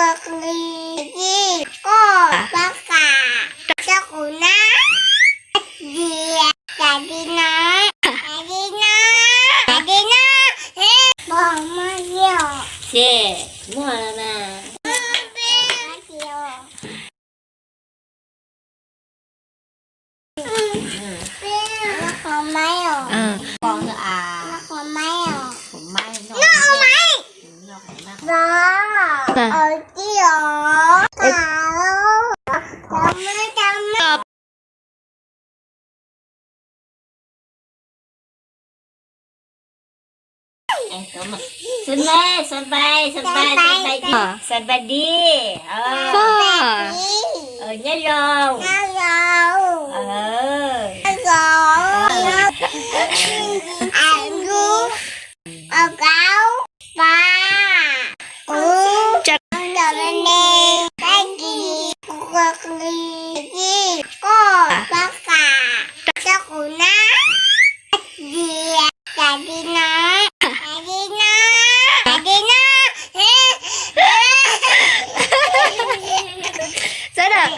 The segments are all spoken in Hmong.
Koj li, koj, koj kam, koj kuv na, dias, kam li no, kam li no, kam li no, pom maj yom. Ces muaj mas. Qhov maiv os. Qhov maiv os. Qhov maiv. Qhov maiv. Os, tij os. Xab npais, xab npais, xab npais, xab npais, xab npais di. Nyob zoo. Koj, koj kam, koj kuv na, dias, kam li no, kam li no, kam li no. Sawv daws,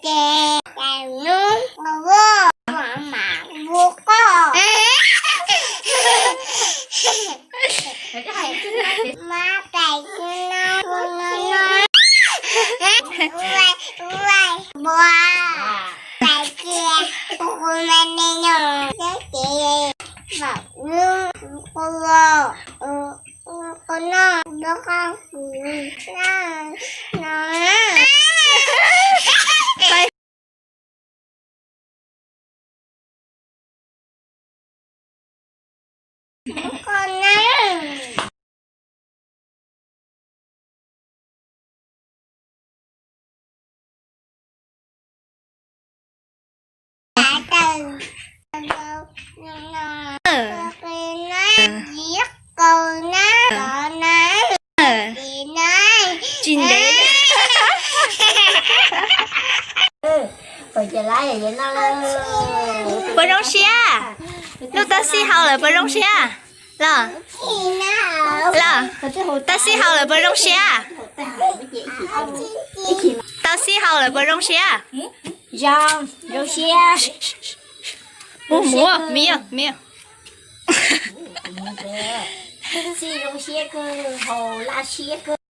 ces hnub ua mam ua koj. Mas pais no, ua, ua, pais kiag, ua me me no, ces mam ua, ua no, ua qhov no. Tsis ntev. Puas zoo siab? Lub tau xib hau lawm puas zoo siab? Los, los, tau xib hau lawm puas zoo siab? Tau xib hau lawm puas zoo siab? Zoo, zoo siab. Mus, mus, me, me. Xib zoo siab kawg, haus laj siab kawg.